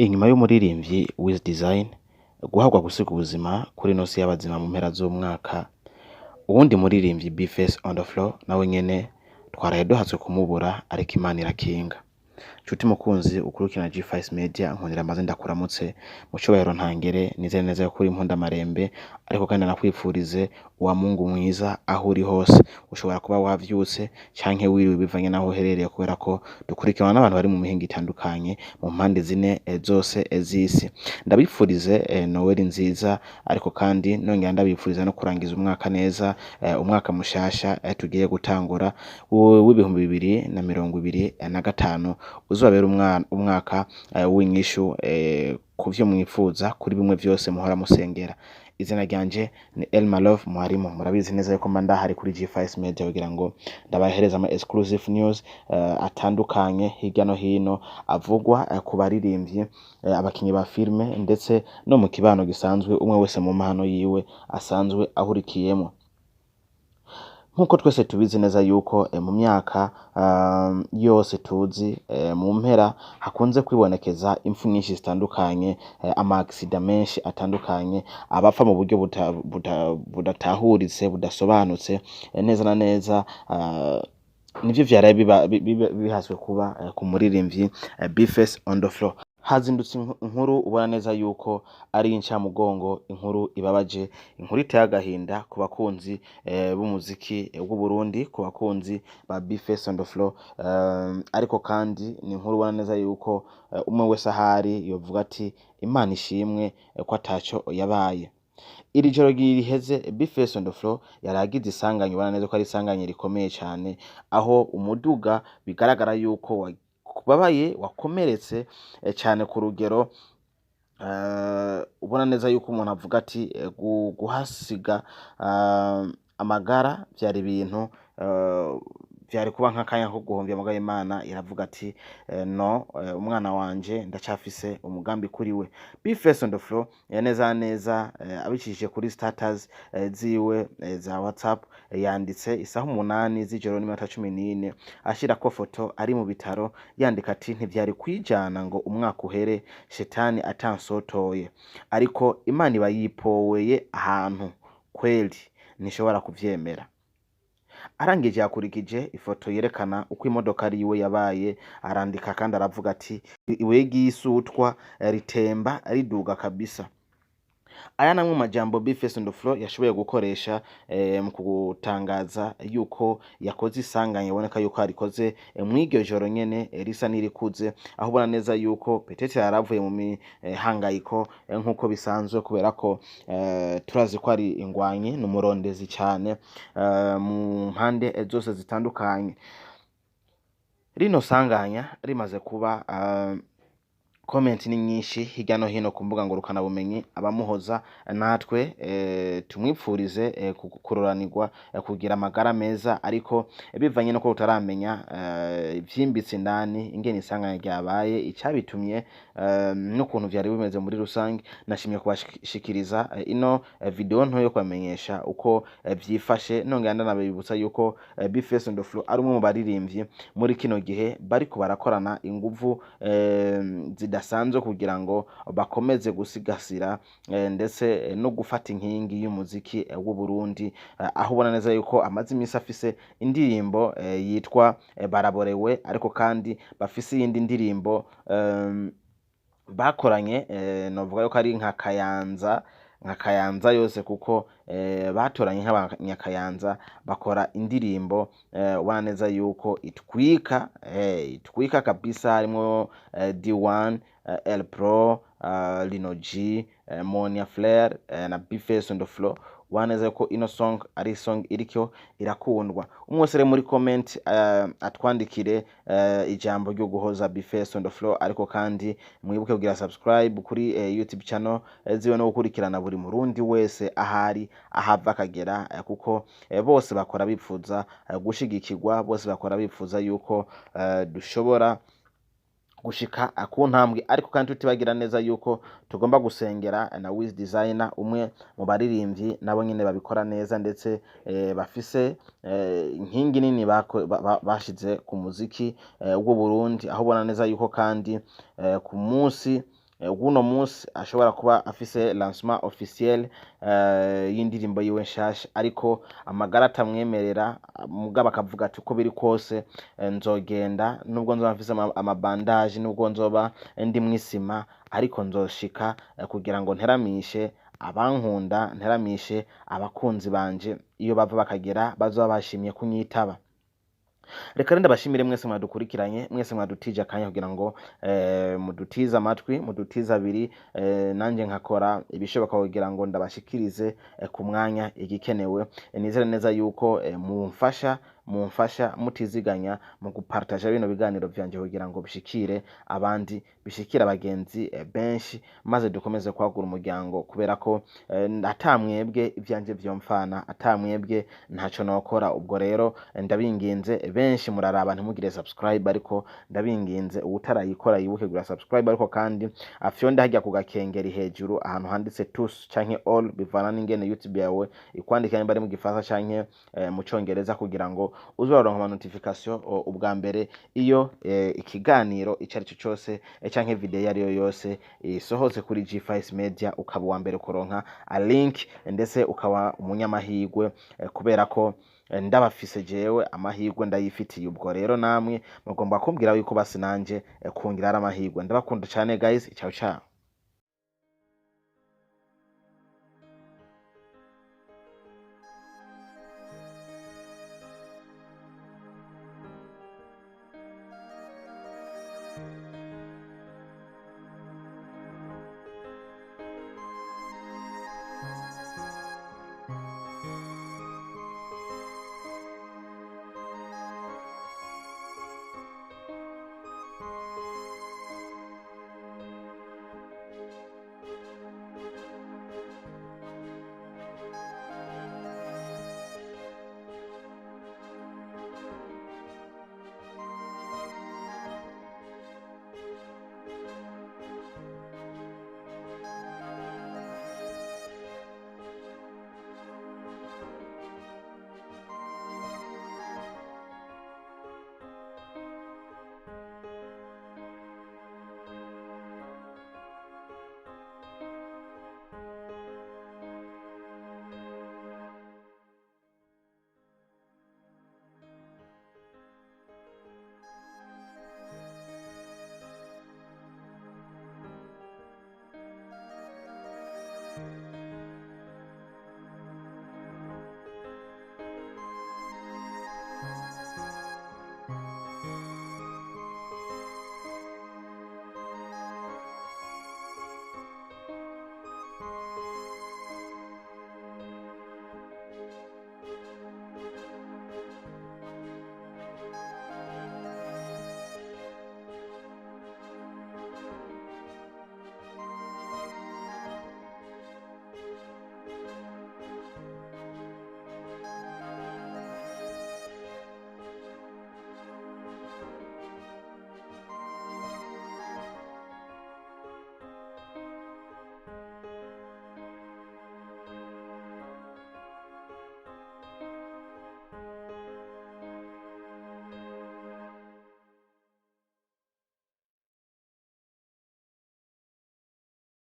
Inyuma y'umuririmbyi Wiz Design guhabwa gusiga ubuzima kuri ino si y'abazima mu mpera z'umwaka, uwundi muririmbyi B-Face on the floor nawe nyene twaraye duhatswe kumubura, ariko Imana irakinga. Nshuti mukunzi ukurikirana G5 Media, nkundira maze ndakuramutse mu cubahiro ntangere, nizere neza ko uri impunda marembe, ariko kandi nakwifurize uwa Mungu mwiza aho uri hose. Ushobora kuba wavyutse canke wiriwe bivanye naho uherereye, kubera ko dukurikiranwa n'abantu bari mu mihingo itandukanye mu mpande zine zose z'isi. Ndabifurize Noel nziza, ariko kandi nongera ndabifuriza no kurangiza umwaka neza, umwaka mushasha tugiye gutangura w'2025 uzobabera umwaka w'inyishu kuvyo mwipfuza, kuri bimwe vyose muhora musengera. Izina ryanje ni Elma Love Mwarimu. Murabizi neza yuko mba ndahari kuri G5 Media kugira ngo ndabahereza ama exclusive news atandukanye hirya no hino avugwa ku baririmbyi, abakinyi ba filme, ndetse no mu kibano gisanzwe, umwe wese mu mpano yiwe asanzwe ahurikiyemo. Nk'uko twese tubizi neza yuko mu myaka yose tuzi, mu mpera hakunze kwibonekeza impfu nyinshi zitandukanye, ama accident menshi atandukanye, abapfa mu buryo budatahuritse, budasobanutse neza na neza, nivyo vyaraye bihaswe kuba ku muririmbyi B-Face on the floor. Hazindutse inkuru ubona neza yuko ari incamugongo, inkuru ibabaje, inkuru iteye agahinda ku bakunzi b'umuziki w'Uburundi, ku bakunzi ba B-Face on the floor, ariko kandi ni inkuru ubona neza yuko umwe wese ahari yovuga ati Imana ishimwe ko ataco yabaye. Iri joro riheze B-Face on the floor yaragize isanganya, ubona neza ko ari isanganya rikomeye cane, aho umuduga bigaragara yuko wababaye, wakomeretse cane ku rugero ubona neza yuko umuntu avuga ati guhasiga amagara vyari ibintu vyari kuba nk'akanya ko guhomvya, mugabo Imana iravuga ati no, umwana wanje ndacafise umugambi kuri we. B-Face on the floor neza na neza abicishije kuri status ziwe za WhatsApp, yanditse isaha 8 z'ijoro n'iminota 14, ashirako foto ari mu bitaro, yandika ati ntivyari kwijana ngo umwaka uhere shetani atansotoye, ariko Imana iba yipoweye ahantu kweli ntishobora kuvyemera. Arangije yakurikije ifoto yerekana uko imodoka yiwe yabaye, arandika kandi aravuga ati ibuye ry'isutwa ritemba riduga kabisa. Aya namwe mu majambo B-Face on the floor yashoboye gukoresha mu gutangaza yuko yakoze isanganya, iboneka yuko yarikoze mw'iryo joro nyene risa n'irikuze, aho ubona neza yuko peut-être yaravuye mu mihangayiko nk'uko bisanzwe, kubera ko turazi ko ari ingwanyi, ni umurondezi cane mu mpande zose zitandukanye. Rino sanganya rimaze kuba, comment ni nyinshi hirya no hino ku mbuga ngurukanabumenyi, abamuhoza natwe tumwipfurize kuroranirwa, kugira amagara meza, ariko bivanye nuko tutaramenya ivyimbitse indani ingene isanganya ryabaye, icabitumye, n'ukuntu vyari bimeze muri rusange, nashimye kubashikiriza ino video nto yo kubamenyesha uko vyifashe. Nongera ndanabibutsa yuko B-Face on the floor ari umwe mu baririmbyi muri kino gihe bariko barakorana inguvu zidasanzwe kugira ngo bakomeze gusigasira ndetse no gufata inkingi y'umuziki w'u Burundi, aho ubona neza yuko amaze imisi afise indirimbo yitwa Baraborewe, ariko kandi bafise iyindi ndirimbo bakoranye, novuga yuko ari nka Kayanza yose, kuko batoranye nk'abanyakayanza bakora indirimbo ubona neza yuko itwika, itwika kabisa, harimwo D1, El Pro, Lino G, Monia Flair na B-Face on the floor. Ubona neza yuko ino song ari song iriko irakundwa. Umwe wese rero muri comment atwandikire ijambo ryo guhoza B-Face on the floor, ariko kandi mwibuke kugira subscribe kuri YouTube channel ziwe no gukurikirana buri murundi wese ahari ahava akagera, kuko bose bakora bipfuza gushigikirwa, bose bakora bipfuza yuko dushobora gushika ku ntambwe, ariko kandi tutibagira neza yuko tugomba gusengera na Wiz Designer, umwe mu baririmbyi nabo nyene babikora neza, ndetse bafise inkingi nini bashize ku muziki w'u Burundi, aho ubona neza yuko kandi ku munsi w'uno munsi ashobora kuba afise lancement officiel y'indirimbo yiwe nshasha, ariko amagara atamwemerera, mugabo akavuga ati uko biri kose nzogenda, nubwo nzoba mfise amabandaje, nubwo nzoba ndi mw'isima, ariko nzoshika kugira ngo nteramishe abankunda, nteramishe abakunzi banje, iyo bava bakagera bazoba bashimye kunyitaba. Reka rero ndabashimire mwese mwadukurikiranye, mwese mwadutije akanya kugira ngo mudutize amatwi, mudutize abiri, nanje nkakora ibishoboka kugira ngo ndabashikirize ku mwanya igikenewe. Nizere neza yuko mumfasha mutiziganya mu gupartaja bino biganiro vyanje kugira ngo bishikire abandi, bishikire abagenzi benshi, maze dukomeze kwagura umuryango, kubera ko ata mwebwe ivyanje vyomfana, ata mwebwe ntaco nokora. Ubwo rero ndabinginze, benshi muraraba ntimugire subscribe, ariko ndabinginze uwutarayikora yibuke gura subscribe, ariko kandi afyonde harya ku gakengeri hejuru ahantu handitse tous canke all, bivana n'ingene YouTube yawe ikwandika, nimba ari mu Gifaransa canke mu Congereza, kugira ngo uze uraronka ama notification ubwa mbere iyo ikiganiro ico ari cyo cose canke video iyo ariyo yose isohotse kuri G5 Media, ukaba uwa mbere kuronka a link, ndetse ukaba umunyamahirwe, kubera ko ndabafise jewe amahirwe ndayifitiye. Ubwo rero namwe mugomba kumbwira yuko basi nanje kungira ari amahirwe. Ndabakunda cane guys, ciao ciao.